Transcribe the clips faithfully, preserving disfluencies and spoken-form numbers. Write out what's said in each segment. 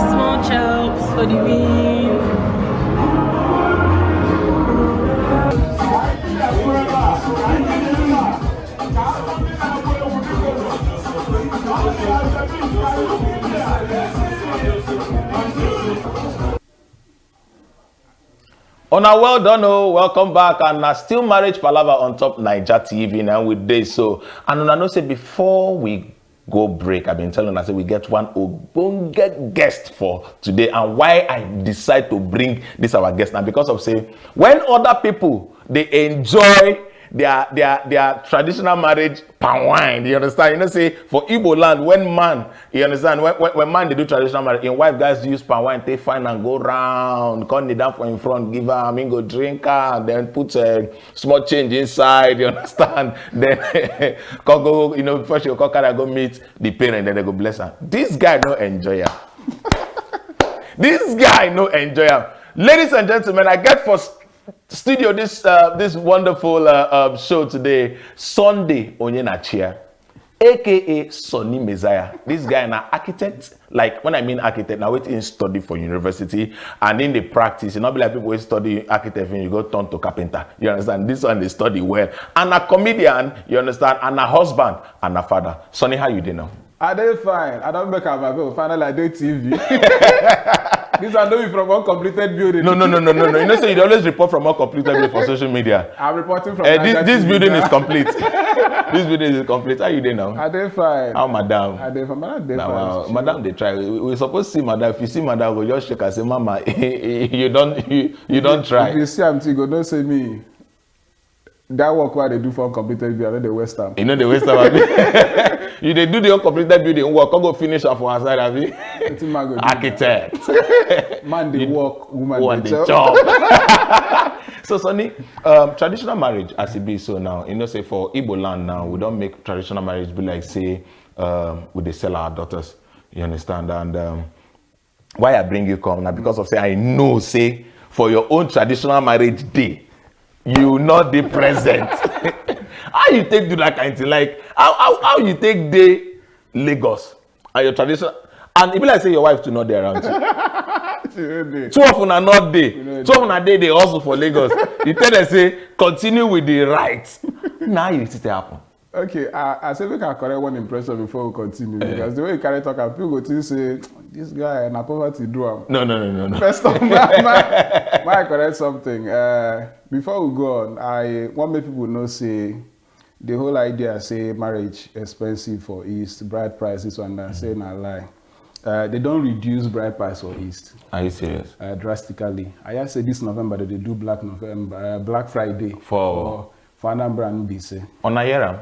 Small chops for the win. Una well done, oh, welcome back, and na still marriage palava on top Naija T V na we dey so. And una know say before we go break, I been tell una say we get one ogbonge guest for today, and why I decide to bring this our guest na because of say when other people dey enjoy their their their traditional marriage palm wine, you understand? You know say for Igbo land, when man, you understand, when, when, when man dey do traditional marriage, him wife guys use palm wine take fine and go round, come kneel down for him front, give am, him go drink am, then put uh, small change inside, you understand? Then come go, you know, before she go come carry am go meet the parent, then they go bless am. This guy no enjoy am. This guy no enjoy am. Ladies and gentlemen, I get for s- studio this uh, this wonderful uh, uh, show today, Sunday Onyenachia, A K A Sonny Messiah. This guy na architect. Like when I mean architect, na wetin he study for university, and in the practice, e no be like people wey study architect and you go turn to carpenter. You understand? This one dey study well, and a comedian. You understand? And a husband and a father. Sonny, how you dey now? I dey fine. I don make am, my people. Finally, I dey T V. This one no be from uncompleted building. No, no, no, no, no, no. You know say you dey always report from uncompleted building for social media. I'm reporting from Eh, this, Naija this T V building now. Is complete. This building is complete. How you dey now? I dey fine. How madam? I dey fine. Madam dey Na fine. Wow. Madam dey try. We, we suppose see madam. If you see madam, go just shake and say, "Mama, you don you, you don try." If you see am, you go know say me. That work wey I dey do for uncompleted building, I no dey waste am. You no dey waste am, abi? You dey do the uncompleted building work, come go finish am for outside, abi? Wetin man go do? Architect. Man dey work, woman dey chop. So, Sonny, um, traditional marriage as e be so now, you know say for Igbo land now, we don make traditional marriage be like say um, we dey sell our daughters. You understand? And um, why I bring you come now because of say I know say for your own traditional marriage day, you not dey present. How you take do that kind thing? Like how how, how you take dey Lagos and your traditional, and e be like say your wife too not dey around you. She no dey. Two of una not dey. She no dey. Two of una dey dey hustle for Lagos. You tell them say continue with the rights. Now you see it happen. Okay, I, I say make I correct one impression before we continue because the way you carry talk, am, people go think say this guy na poverty do am. No, no, no, no, no. First of all, my, my, my correct something. Uh, before we go on, I want make people know say the whole idea say marriage expensive for East, bride price, this one, that say na lie. Uh, they don reduce bride price for East. Are you serious? Uh, drastically. I hear say this November they dey do Black November, uh, Black Friday for for Anambra and Mbaise. Una hear am?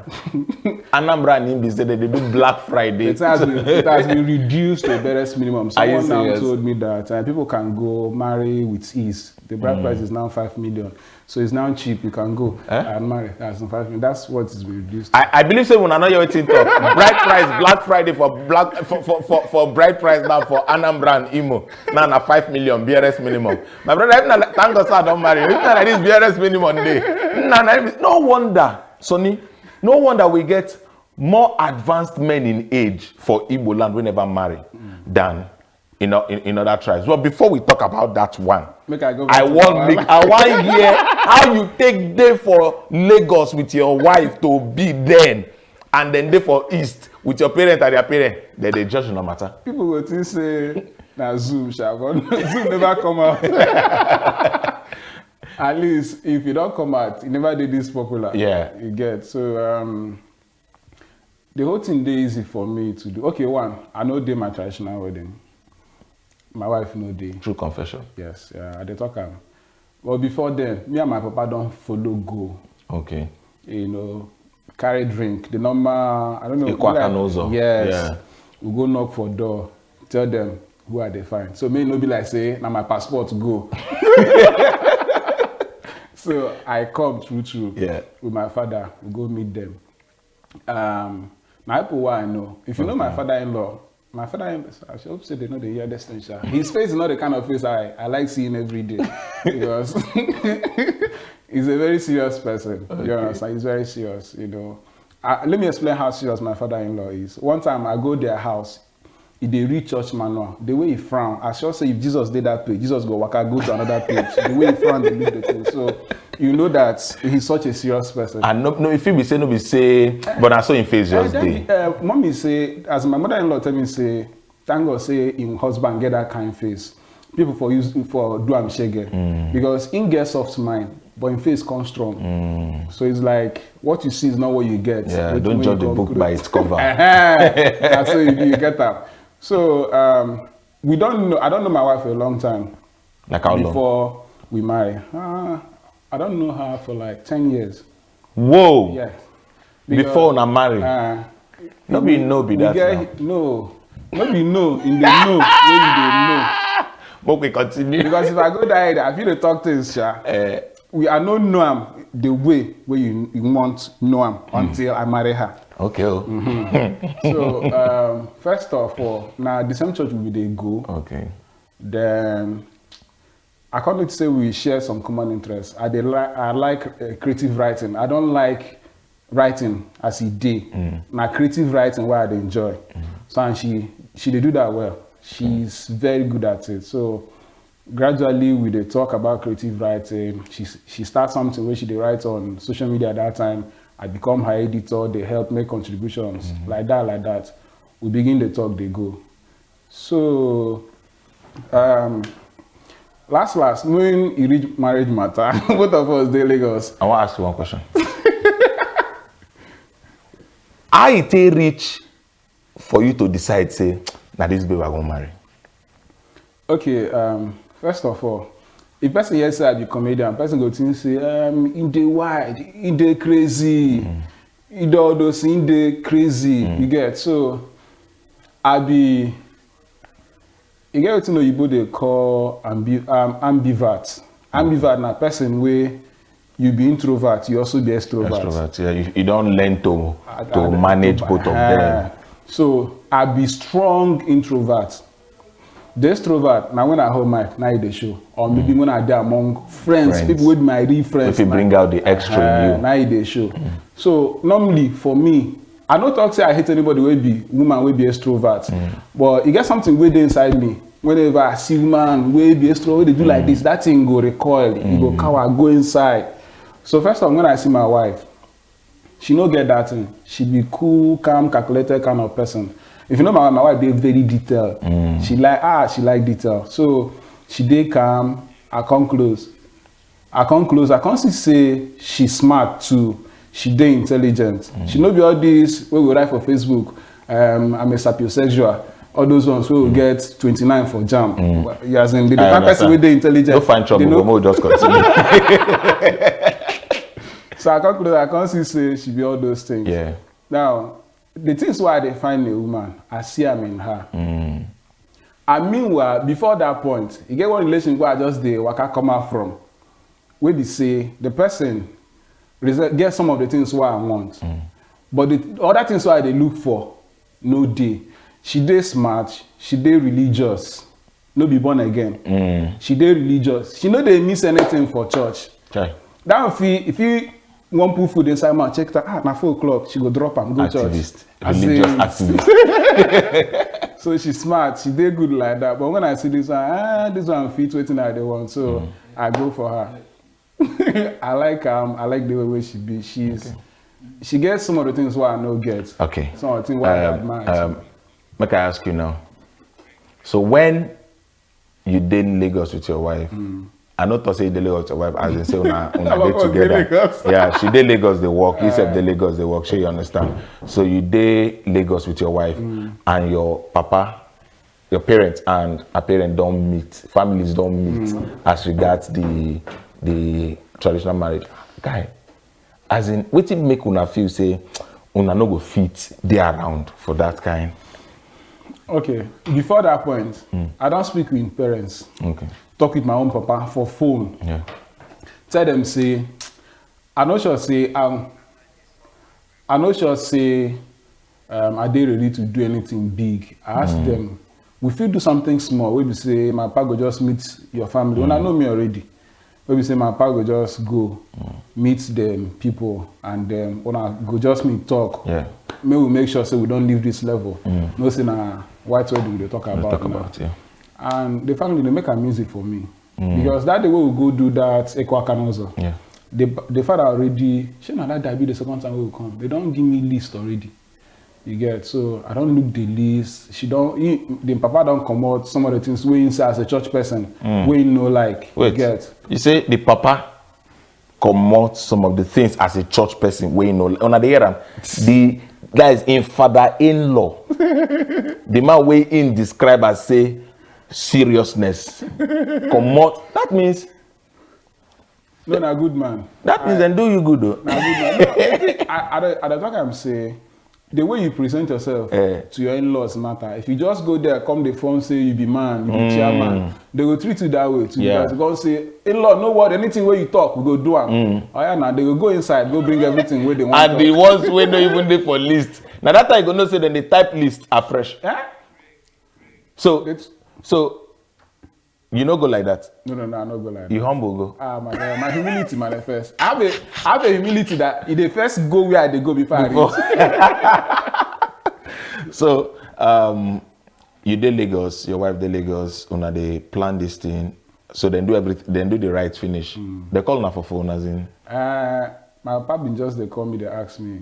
Anambra and Mbaise, they dey do Black Friday. It has been, it has been reduced to the barest minimum. Are you serious? Someone now told me that uh, people can go marry with ease. The bride price is now five million. So it's now cheap. You can go and marry. That's not five million. That's what is reduced. I, I believe say una no hear wetin talk. Bride price, Black Friday for black for for for, for bride price now for Anambra and Imo. Now na five million barest minimum. My brother, if na like, thank God say I don marry. If na like this barest minimum dey. Na na if- no wonder, Sonny. No wonder we get more advanced men in age for Igbo land wey never marry than in, o- in, in other tribes. But before we talk about that one, make I go back I to wan my make I wan hear how you take dey for Lagos with your wife to be then, and then dey for East with your parent and their parent. Then they judge no matter. People go think say na Zoom, sha, but Zoom never come out. At least if you don come out, e never dey this popular. Yeah. You get so. Um, the whole thing dey easy for me to do. Okay, one, I no dey my traditional wedding. My wife no dey. True confession. Yes, yeah, I dey talk am. But before then, me and my papa don follow go. Okay. You know, carry drink. The normal, I don't know. Ikwaka like, n'ụzọ. Yes. Yeah. We go knock for door, tell them who I dey find. So me no be like say na my passport go. So I come true true. Yeah. With my father, we go meet them. Um, my people, why I know. If you know my father-in-law, my father-in-law, I should hope say they know they hear this thing, sha. His face is not the kind of face I, I like seeing every day because he's a very serious person. You understand? He's very serious, you know. Uh, let me explain how serious my father-in-law is. One time I go their house, he dey read church manual. The way he frown, I sure say if Jesus did that page, Jesus go waka go to another page. The way he frown, they look the thing. So you know that he's such a serious person. And no, no, if you be say no be say, but I saw him face just And then, day. Uh, mommy say, as my mother-in-law tell me say, thank God say him husband get that kind face. People for use for do am shege because him get soft mind, but him face come strong. So it's like what you see is not what you get. Yeah, Wetin don't wey judge the you book come by through. Its cover. That's so you, you get am. So um, we don't know. I don't know my wife for a long time. Like how long? Before we marry, uh, I don't know her for like ten years. Whoa! Yeah. Before una marry, Uh, no be no be we that. get Now. No, no be no in the no wey you dey know. But we continue. Because if I go that area, I feel the talk things, sha. Eh, We I no know am the way wey you, you want know am until I marry her. Okay. Oh. So um, first of all, now the same church we dey go. Okay. Then I come to say we share some common interests. I dey li- I like uh, creative writing. I don't like writing as e dey. Na creative writing wey I dey enjoy. So and she she dey do that well. She's very good at it. So gradually we dey talk about creative writing. She she start something wey she dey write on social media at that time. I become her editor. They help make contributions like that, like that. We begin the talk, they go. So um, last last when e reach marriage matter, both of us dey Lagos. I want to ask you one question. How e take reach for you to decide say na this babe I go marry? Okay, um, first of all, if person hear say I be comedian, person go think say um, e dey wild, e dey crazy, e dey all those things dey crazy. You get so I be e get wetin oyibo dey call ambi um, ambivert. Ambivert na person wey you be introvert, you also be extrovert. Extrovert, yeah. You, you don't learn to I- to I- manage to- both of Eh, them. So I be strong introvert. The extrovert na when I hold mic, na e dey show, or maybe when I dey among friends, Friends. People wey be my real friends. If you na- bring out the extra in Eh, you. Na e dey show. So normally for me, I no talk say I hate anybody wey be woman wey be extrovert, but e get something wey dey inside me. Whenever I see woman wey be extrovert, wey dey do like this, that thing go recoil, e go cower, go inside. So first of all, when I see my wife, she no get that thing. She be cool, calm, calculated kind of person. If you know my wife, my wife dey very detailed. She like ah, she like detail. So she dey calm. I come close. I come close. I come see say she smart too. She dey intelligent. She no be all this wey we write for Facebook. Um, I'm a sapiosexual. All those ones wey we get twenty-nine for jam. You as in the I kind person understand. wey dey intelligent. No find trouble, They but know- we'll just continue. So I come close. I come see say she be all those things. Yeah. Now, the things why I dey find a woman, I see am in her. And meanwhile, before that point, you get one relation where I just dey waka come out from. Wey be say the person result- get some of the things wey I want, but the other things wey I dey look for no dey. She dey smart, she dey religious, no be born again. She dey religious, she no dey miss anything for church. Chai. That one fit if you wan put food inside mouth, check that ah na four o'clock, she go drop am go church. Activist. As Religious in- activist. So she smart, she dey good like that. But when I see this one, ah, this one fit wetin I dey want, so I go for her. I like am. I like the way wey she be. She's she gets some of the things wey I no get. Okay. Some of the things wey I Um, admire. um, make I ask you now. So when you dey in Lagos with your wife, I no talk say you dey Lagos with your wife as in say una una Our dey boss dey together. Lagos. Yeah, she dey Lagos dey work. You sef dey Lagos dey work. Shey you understand? So you dey Lagos with your wife and your papa, your parents and her parents don meet. Families don meet as regards the the traditional marriage. Guy, as in wetin make una feel say una no go fit dey around for that kind? Okay, before that point, I don speak with parents, Okay. Talk with my own papa for phone, Yeah. Tell them say I no sure say um, I no sure say um, I dey ready to do anything big. I ask them, we fit do something small wey be say my papa go just meet your family. Una know me already. Maybe say my papa go just go meet them people and then una go just meet talk. Yeah. May we make sure say we don't leave this level. No say na white wedding we dey talk We about talk now. About, yeah. And the family dey make a music for me because that day wey we go do that Ekwa Kanozo, Yeah. the the father already, shey na that day be the second time wey we come, they don give me list already. You get? So I don look the list. She don, he, the papa don comot some of the things wey he say as a church person wey he no like. You Wait. Get? You say the papa comot some of the things as a church person wey no, una dey hear am? The, that is in father-in-law, the man wey he describe as say seriousness comot. That means No, na good man. That means dem do you good though. Na good man. No, I, I, dey- I dey talk am say the way you present yourself Eh. To your in-laws matter. If you just go there, come the phone say you be man, you be chairman, they go treat you that way too. Yeah. Because they go say, "In-law, no worry, anything wey you talk, we go do am." Oh yeah, now they go go inside, go bring everything wey they want. And the ones wey no even dey for list. Na that time you go know say dem dey type list afresh. Eh? So, It's- so you no go like that. No, no, no, I no go like that. You humble go. Ah, my God, my humility manifest. I have a, I have a humility that e dey first go where I dey go before I Before. reach. So, um, you dey Lagos, your wife dey Lagos, una dey plan this thing. So dem do everything, dem do the right finish. They call una for phone, as in. Uh, my papa bin just dey call me, dey ask me,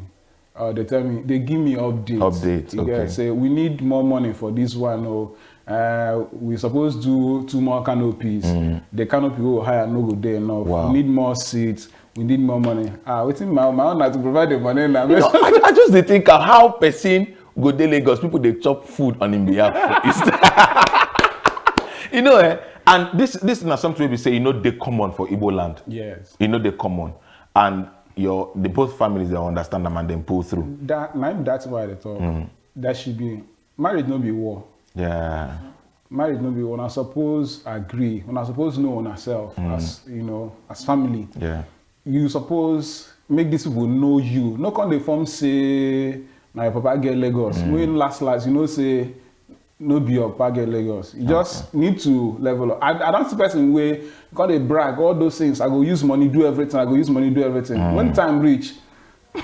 uh, they tell me, they give me update. Update, You okay. Get, say we need more money for this one. Oh, uh, we suppose do two more canopies. The canopy we hire no go dey enough. Wow. We need more seats. We need more money. Ah, wetin my my own na to provide the money now. You know, I, I just dey think of how person go dey Lagos, people dey chop food on him behalf for Easter. You know, eh? And this this na something wey be say e no dey common for Igbo land. Yes. E no dey common, and your the both families dey understand am and dem pull through. That na im that's why I dey talk. That should be marriage, no be war. Yeah, Marriage no be war. Una suppose agree. Una suppose know una self as you know as family. Yeah. You suppose make these people know you. No come dey form say na your papa get Lagos. When last last you know say no be your papa get Lagos. You just need to level up. I, I don't see person wey come dey brag all those things. I go use money do everything. I go use money do everything. When time reach,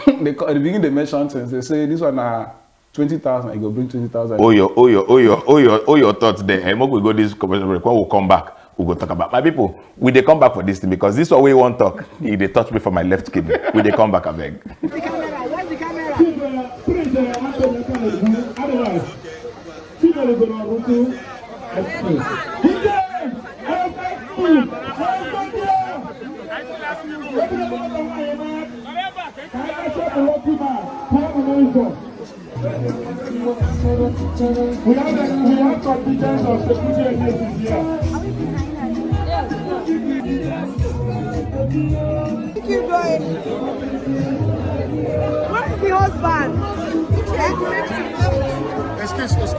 they, co- they begin dey mention things. They say this one na twenty thousand. You go bring twenty thousand. Oh your, oh your, oh your, oh your, oh your thoughts there. Eh, make we go this commercial break. When we come back, we go talk about my people. We dey come back for this thing because this one wey wan talk, e dey touch me for my left kidney. We dey come back, abeg. The camera, where's the camera? Please, uh, please, uh, Anthony, Anthony, otherwise, Chidori gonna go to explain. We have, a, we have contingent of security agencies here. Thank you, boy. Where's the husband? Excuse, excuse.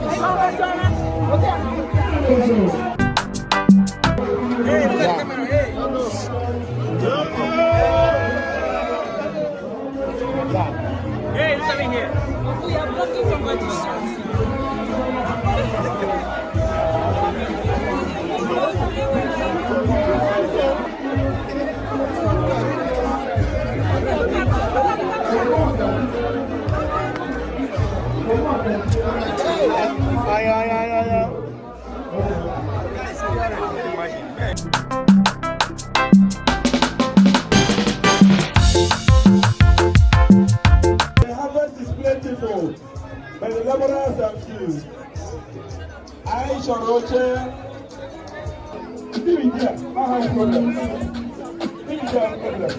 Hey, look at me here. We are blocking somebody's chance. The harvest is plentiful, but the laborers are few. Anyị chọrọ oche. Give me there. I have problem. Give me there problem.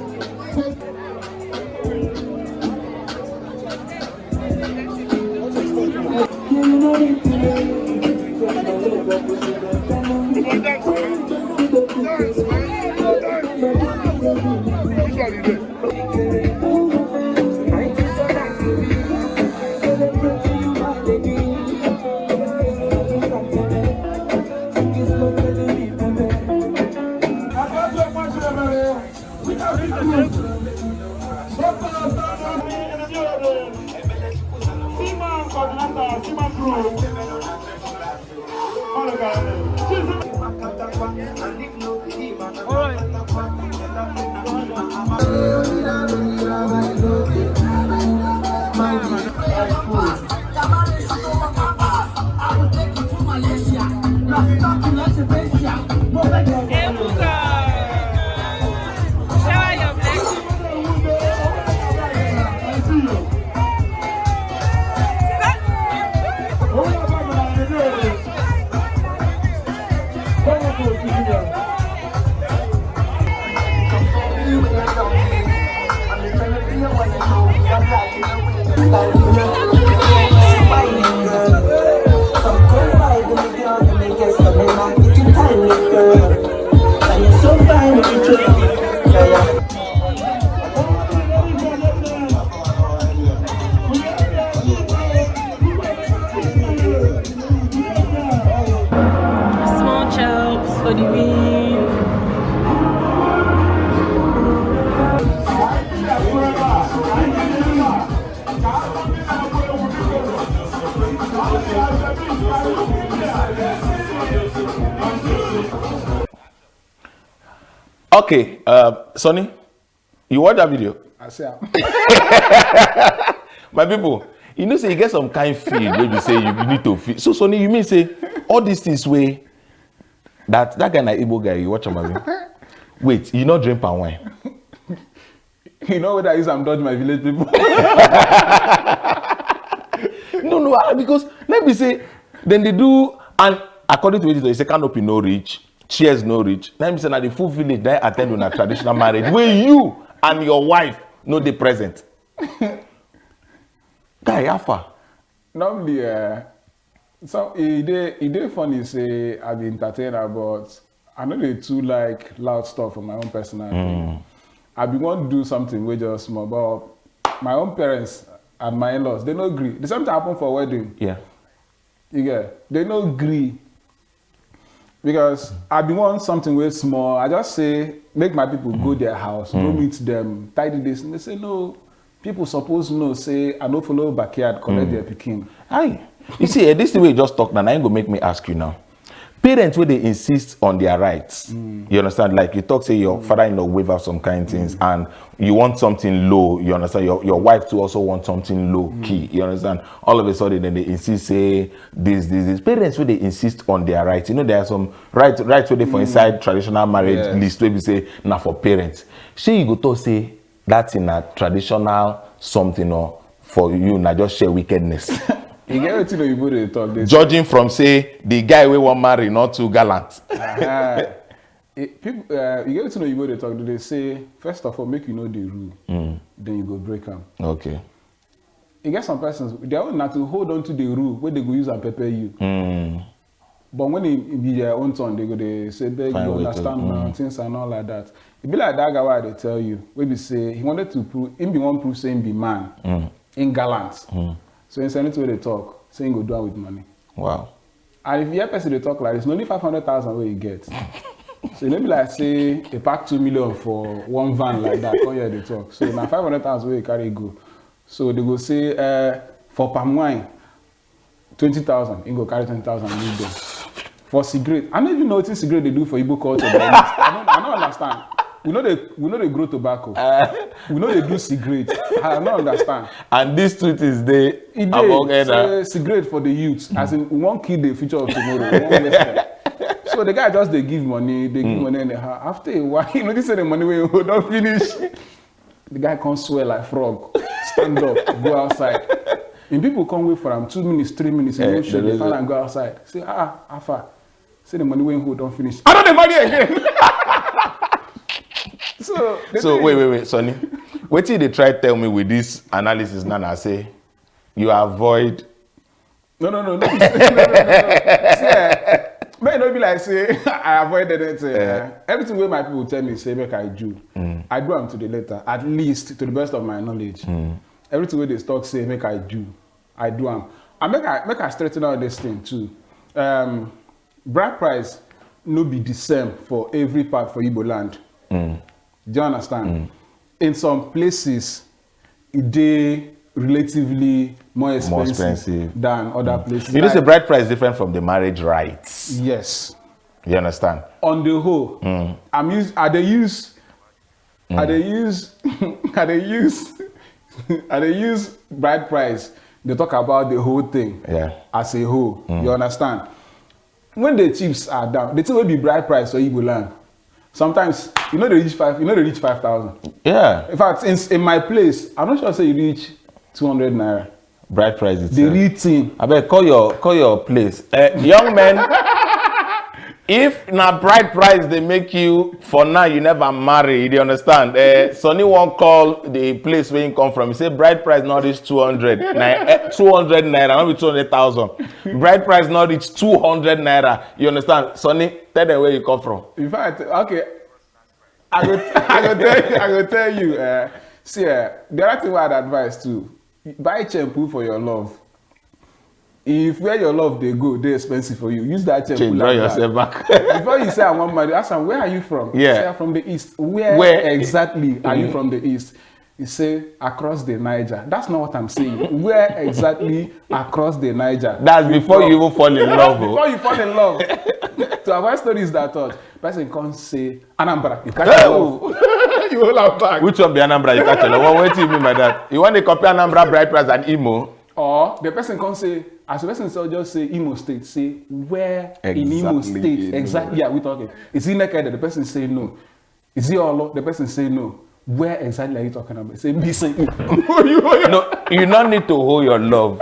Small chops for the win. Okay, uh, Sonny, you watch that video? I say am. My people, you know say you get some kind feel wey be say you need to feel. So Sonny, you mean say all these things wey that that guy na Igbo guy, you watch am abi? Wait, you no drink palm wine? You know whether I use am dodge my village people. No, no, ah, because let me say, then they do, and according to it, they say canopy no reach, chairs no reach. Let me say, na the full village that attend on a traditional marriage where you and your wife no dey present. Guy, how far? Normally, uh, so e dey e dey funny say I be entertainer, but I no dey too like loud stuff for my own personal thing. I be wan do something wey just small, but my own parents and my in-laws, they no gree. The same thing happen for wedding. Yeah. You get? They no gree. Because I be want something wey small. I just say make my people go their house, go meet them, tidy this. And they say no. People suppose know say I no follow backyard collect their pikin. Aye. You see, eh, this thing wey you just talk now, na im go make me ask you now. Parents wey dey insist on their rights, you understand? Like you talk say your father-in-law waive out some kind things, and you want something low, you understand? Your your wife too also want something low key, you understand? All of a sudden, then they insist say this, this, this. Parents wey dey insist on their rights, you know, there are some rights rights wey dey for inside traditional marriage Yes. list wey be say na for parents. Shey you go talk say that thing na traditional something, or for you na just share wickedness? You get wetin oyibo dey talk? They Judging from say the guy wey wan marry not too gallant. Uh-huh. Eh, people, uh, you get wetin oyibo dey talk? They say first of all make you know the rule, then you go break am. Okay. You get some persons, their own na to hold on to the rule wey they go use am pepper you. But when e e be their own turn, they go dey say beg Find you way to- understand now, things and all like that. E be like that guy wey I dey tell you, wey be say he wanted to prove, he be wan prove say he be man, he gallant. So he say anything wey dey talk, say he go do am with money. Wow. And if you hear person dey talk like this, na only five hundred thousand wey you get. So e no be like say they pack two million for one van like that, come here dey talk. So na five hundred thousand wey you carry go. So they go say uh, for palm wine, twenty thousand, he go carry twenty thousand leave them. For cigarette, I no even know wetin cigarette dey do for Igbo culture. Be honest. I no I no understand. We no dey we no dey grow tobacco. We no dey do cigarette. I no understand. And these two things dey E dey among other. Say cigarette for the youth, as in we wan kill the future of tomorrow. We wan waste time. So the guy just dey give money, dey give money anyhow. After a while, you notice say the money wey he hold don finish. The guy come swear like frog, stand up, go outside. And people come wait for am two minutes, three minutes, he Eh, no show, they they no find show. Am go outside. Say ah, how far? Say the money wey he hold don finish. I no dey marry again. So they So dey- wait, wait, wait, Sonny. Wetin you dey try tell me with this analysis now? Na say you avoid. No, no, no, no. See, eh, make e no be like say I avoid anything. Yeah. Eh. Everything wey my people tell me say make I do, I do am to the letter, at least to the best of my knowledge. Everything wey they talk say make I do, I do am. And make I make I straighten out this thing too. Um, bride price no be the same for every part for Igbo land. Do you understand? In some places, e dey relatively more expensive, Expensive. Than other places. You know, Like- the bride price is different from the marriage rights. Yes. You understand? On the whole, I'm use I dey use I dey use I dey use I dey use bride price. They talk about the whole thing Yeah. As a whole. You understand? When the chips are down, the thing wey be bride price for Igbo land, sometimes you know they reach five, you know they reach five thousand. Yeah. In fact, in, in my place, I'm not sure say you reach two hundred naira. Bride price the itself. Real thing. Abeg, call your call your place. Uh, young men, if na bride price dey make you, for now you never marry, you dey understand? Uh, Sonny wan call the place where he come from. He say bride price not reach two hundred naira, eh, two hundred naira, not be two hundred thousand. Bride price not reach two hundred naira. You understand? Sonny, tell them where you come from. In fact, okay, I go, I go tell you, I go tell you. Uh, see, uh, the other thing I advise too, buy shampoo for your love. If where your love dey go dey expensive for you, use that shampoo. Change, draw like yourself that. Back. Before you say I wan marry, ask am, "Where are you from?" Yeah. Say, "I'm from the east." Where, Where? Exactly are you from the east? He say, "Across the Niger." That's not what I'm saying. Where exactly across the Niger? That's before you even fall in love. Oh. Before you fall in love. To avoid stories that touch, person come say, "Anambra." You catch Oh. Love. You hold am back. Which one be Anambra? You catch a love. What, what do you mean by that? You want to compare Anambra bride price and Imo? Or the person come say, as the person say, just say Imo State, say, "Where in Imo Exactly, State?" Imo. Exactly. Yeah, we talking. Is it naked? The person say no. Is it Olo? The person say no. Where exactly are you talking about? Say, "Be say." No, you don't need to hold your love.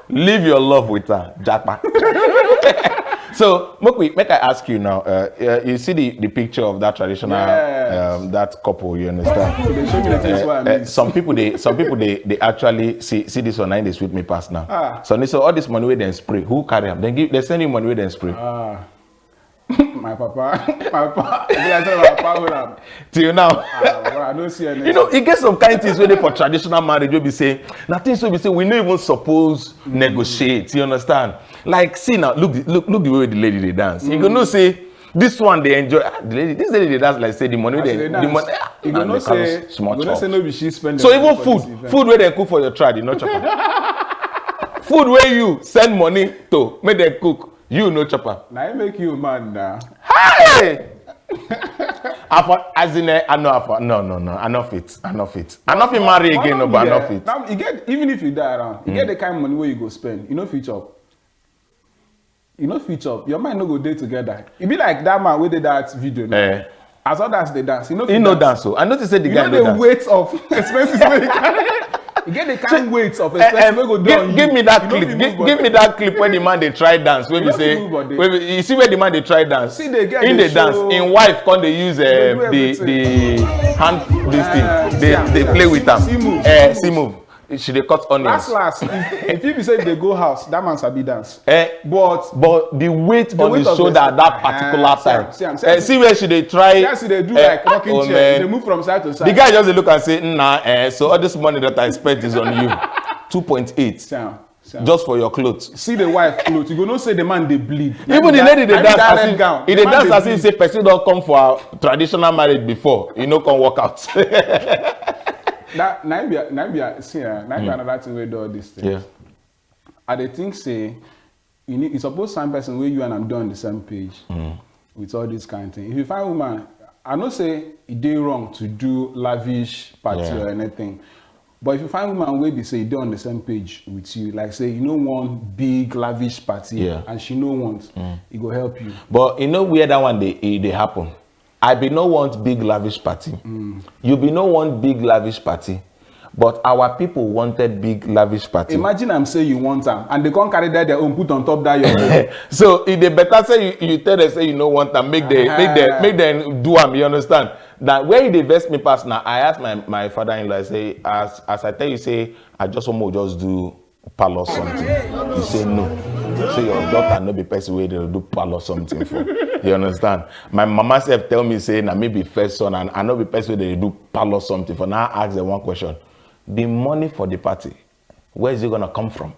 Leave your love with her, Japa. So, Mokwi, make I ask you now. Uh, uh, you see the, the picture of that traditional, Yes. um, that couple. You understand? They show me the things where I Uh, uh, miss. some people they some people they they actually see see this one and they sweet me past now. Ah. So they say all this money where they spray. Who carry them? They give they send you money where they spray. Ah. My papa, my papa, I feel like say my papa hold am. Till now. Ah, bro, I don't see anything. You know, e get some kind things wey dey for traditional marriage wey be say na things wey be say we no even suppose negotiate. You understand? Like, see now, look the, look look the way the lady dey dance. You go know say this one dey enjoy. Ah, the lady, this lady dey dance like say the money As you dey dey the dance, money. Ah, you go na know the kind say, of small you go know chop. say no be she spend the So money even for food, this event. Food wey dem cook for your tribe, you no chop am. Food wey you send money to make dem cook, you no chop am. Na him make you man na. Hey! I for, as in, eh, I know, I for, no, no, no, I no fit, I no fit, I no fit marry again, no, but I no fit. Now, you get, even if you die around, you get the kind of money where you go spend, you no fit chop. You no fit chop. Your mind no go dey together. E be like that man wey dey that video now. Eh. As others dey dance, you no fit He no dance, so I notice say the You guy know no the dance. Weight of expenses wey you carry. You get the kind weight of Eh, expenses eh, wey go give, on you. give me that You no clip. fit Give, move give me body. That clip where the man dey try dance. Where You we no say, fit move body. where we, you see where the man dey try dance. See the girl In dey the dance, show, in wife come dey use dey uh, do the everything. the hand this Ah, thing. They yeah, they yeah. play with am. See move, Eh, see see move. She dey cut onions. Last last, if, if you be say they go house, that man sabi dance. Eh, But but the weight The on weight the of the shoulder side. at that particular Ah, see time. am, see am, see Eh, am. See where she dey try. That's they do Eh, like rocking oh, chair. Man. They move from side to side. The guy just dey look and say, "Nah, eh, so all this money that I spent is on you." Two point eight. See am, see am. Just for your clothes. See the wife clothes. You go know say the man dey bleed. Even the lady dey That- dance that as red if gown. e The dey man dance dey as if bleed. Say person don come for our traditional marriage before, e no come work out. That na be na be see ah, na be Mm. Another thing wey do all this thing. Yeah. I dey think say you need, you suppose find person wey you and am dey on the same page Mm. With all this kind of thing. If you find woman, I know say e dey wrong to do lavish party Yeah. Or anything. But if you find woman wey be say e dey on the same page with you, like say you no want big lavish party, Yeah. And she no want, Mm. E go help you. But you know where that one dey e dey happen. I be no want big lavish party. Mm. You be no want big lavish party. But our people wanted big lavish party. Imagine am say you want am, and they come carry that their own put on top that your own. So e dey better say you, you tell them say you no want am, make they make them Ah. Make them do am. You understand? That where e dey vex me pass now, I ask my my father-in-law, I say, as as I tell you say I just want to just do parlor something. You say no. Say your daughter no be person wey dey do parlor something for. You understand? My mama sef tell me say na me be first son and I no be person wey dey do parlor something for. Now I ask them one question. The money for the party, where is it gonna come from?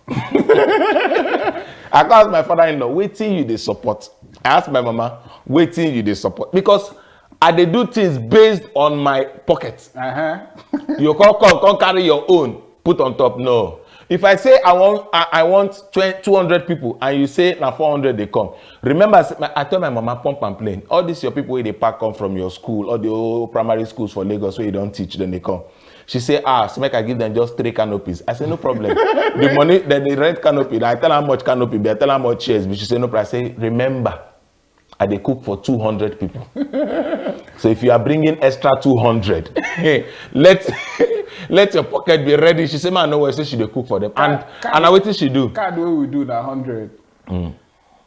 I go ask my father-in-law, "Wetin you dey support?" I ask my mama, "Wetin you dey support?" Because I dey do things based on my pocket. Uh-huh. You come come come carry your own put on top. No. If I say I want I, I want twenty, two hundred people and you say na four hundred dey come, remember say, my, I tell my mama, "Pump and plain. All these your people wey dey pack come from your school, all the old primary schools for Lagos wey you don teach, then they come." She say, "Ah, so make I give them just three canopies." I say, "No problem." The money, then they rent canopy. I tell her how much canopy be, I tell her how much chairs be. She say, "No problem." I say, "Remember, I dey cook for two hundred people. So if you are bringing extra two hundred, let Let your pocket be ready. She say, "Man, no way." Say she dey cook for them. And Card- and na wetin she do? Card wey we do na hundred.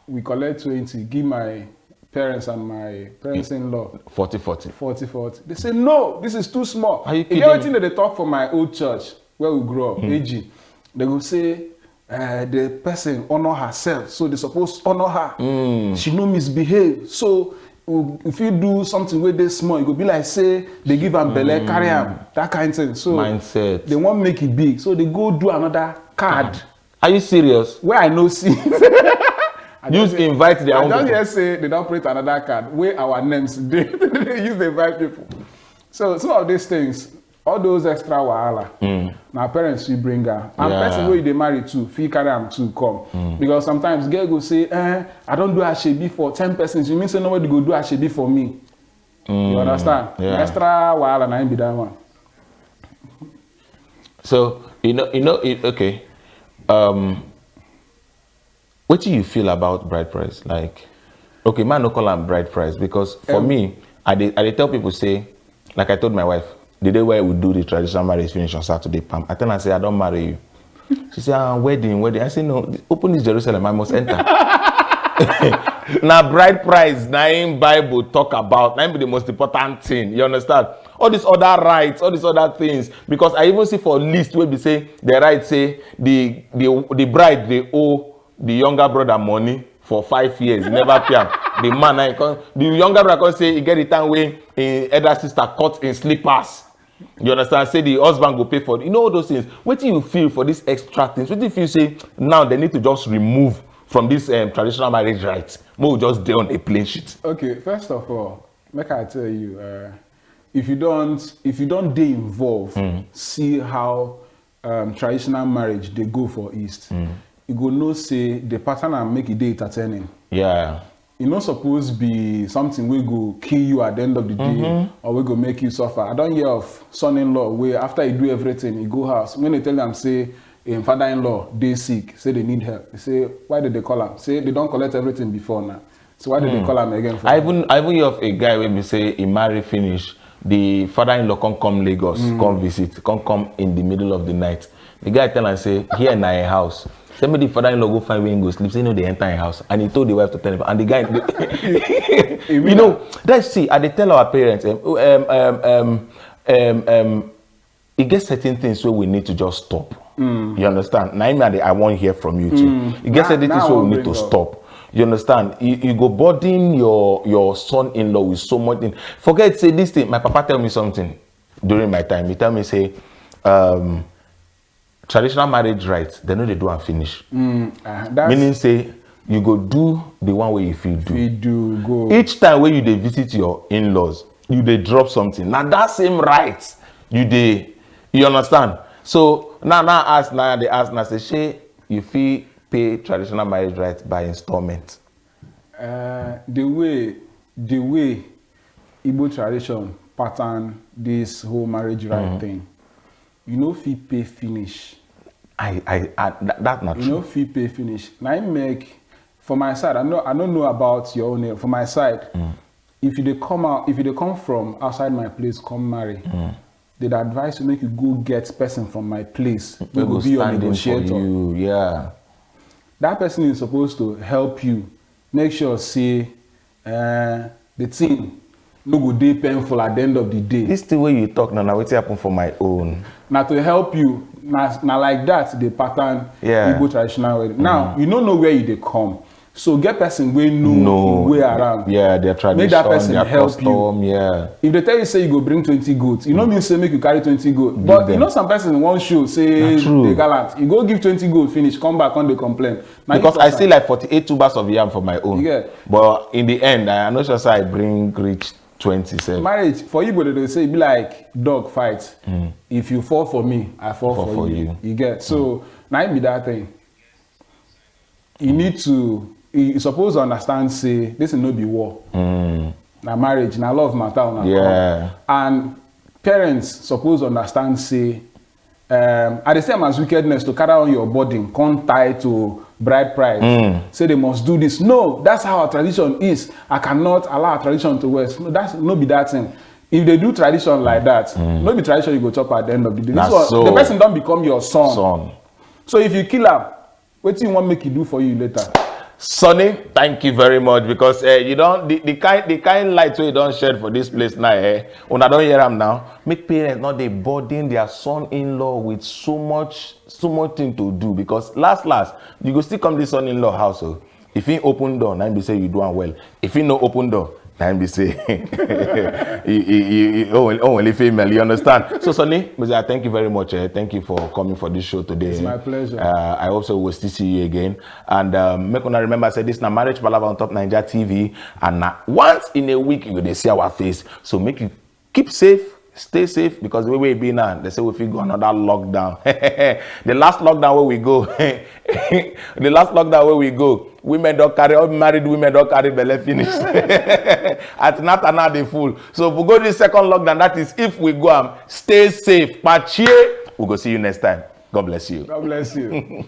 We collect twenty, give my parents and my parents-in-law. Forty forty. Forty forty. They say, "No, this is too small." Are you E get kidding? Wetin dem dey talk for my old church where we grow up, A G. They go say, uh, "The person honor herself, so they suppose honor her. She no misbehave. So if you do something wey dey small, e go be like say they give am belle, carry am, that kind thing." So Mindset. They wan make it big, so they go do another card Are you serious? wey I no see. Use invite their I own just people. Hear say they don print another card wey our names dey. They use the invite people. So some of these things, all those extra wahala, na parents fit bring am. And Yeah. Person wey you dey marry to fit carry am too come. Because sometimes girl go say, "Eh, I don do asoebi for ten persons. You mean say nobody go do asoebi for me?" You understand? Yeah. Extra wahala na im be that one. So you know, you know, it, okay. Um, what do you feel about bride price? Like, okay, man, no call am bride price because for Um, me, I dey, I dey tell people say, like I told my wife, the day where we do the traditional marriage finish on Saturday, Pam, I tell her say I don marry you. She say, "Ah, wedding, wedding." I say, "No, open this Jerusalem, I must enter." Na bride price, na im Bible talk about, na im be the most important thing. You understand? All these other rights, all these other things, because I even see for list wey be say the right say the the the bride dey owe the younger brother money for five years, he never pay am. The man na him come, the younger brother come say he get the time wey him elder sister cut him slippers. You understand? Say the husband go pay for, you know, all those things. Wetin you feel for these extra things? Wetin you feel say now they need to just remove from this um, traditional marriage rights? Make we just dey on a plain sheet. Okay, first of all, make I tell you, uh, if you don't, if you don't dey involved, see how um, traditional marriage dey go for East. You go know say the pattern and make it dey entertaining. Yeah. E no suppose be something wey go kill you at the end of the day or wey go make you suffer. I don hear of son-in-law wey after he do everything, he go house. When they tell am say him father-in-law dey sick, say they need help. He say, "Why did they call am?" Say they don collect everything before now. So why did they call am again for? I even I even hear of a guy wey be say he marry finish. The father-in-law come come Lagos, come visit, come come in the middle of the night. The guy tell am say here na him house. Say make the father-in-law go find where he go sleep. Say no, they enter him house, and he told the wife to tell him. And the guy, you know, that's see. I dey tell our parents, um, um, um, um, um, um, e get certain things wey we need to just stop. You understand? Na im I dey, I wan hear from you too. E get Now- certain now things I wey we wan need to bring up. Stop. You understand? You, you go burden your your son-in-law with so much thing. Forget say this thing. My papa tell me something during my time. He tell me say, um, traditional marriage rights, they no dey do am finish. Uh, that's Meaning say you go do the one wey you fit do. We do go. Each time wey you dey visit your in-laws, you dey drop something. Na that same right you dey, you understand? So now, now ask now, they ask now say, "Shey you fit pay traditional marriage rights by installment?" Uh, the way the way Igbo tradition pattern this whole marriage right thing, you no fit pay finish. I, I, I that, that not You true. No fit pay finish. Na im make for my side, I know I don't know about your own. For my side, if you dey come out, if you dey come from outside my place, come marry, they dey advise you make you go get person from my place. We We go go be your stand in for negotiator. You, yeah. That person is supposed to help you make sure say uh, the thing no go dey painful at the end of the day. This thing wey you talk now, na wetin happen for my own. Na to help you, na, na like that the pattern Yeah. Igbo traditional wedding. Now you no know where you dey come, so get person wey know No. him way around. Yeah, their tradition, Make that person their help custom, you. Yeah. If they tell you say you go bring twenty goats, you no mean say make you carry twenty goats. But you them. Know some person wan show say Na true. They gallant. You go give twenty goats finish, come back come dey complain. Na you Because cause I am. See like forty-eight tubers of yam for my own. Yeah. But in the end, I no sure say I bring reach twenty sef. Marriage for Igbo, they dey say e be like dog fight. If you fall for me, I fall Fall for, for you. You. You get so na im be that thing. You need to you suppose understand say this is no be war. Na marriage, na love matter una Yeah. And parents suppose understand say um, I dey see am as wickedness to carry on your burden, come tie to bride price. Say they must do this. No, that's how our tradition is. I cannot allow our tradition to waste. No, that's no be that thing. If they do tradition like that, no be tradition you go chop at the end of the day. Na This one, so. The person don become your son. Son. So if you kill am, wetin you wan make e do for you later? Sonny, thank you very much because uh, you don't the, the kind the kind light wey you don shed for this place now. Eh? Una don hear am now. Make parents not dey burden their son-in-law with so much so much thing to do because last last you go still come this son-in-law house o. If he open door, na him be say you do am well. If he no open door, na him be say he he he he oh well, oh well, if female, you understand. So Sonny, Mister, thank you very much. Eh? Thank you for coming for this show today. It's my pleasure. Uh, I hope so we'll still see you again. And um, make una remember say this na Marriage Palava on top Naija T V, and na once in a week you go dey see our face. So make you keep safe, stay safe because the way we be now, they say we fit go another lockdown. The last lockdown where we go, the last lockdown where we go, women don't carry all married women don't carry belle finish. Antenatal now dey full. So if we go this second lockdown, that is if we go am, stay safe. Pachie, we go see you next time. God bless you. God bless you.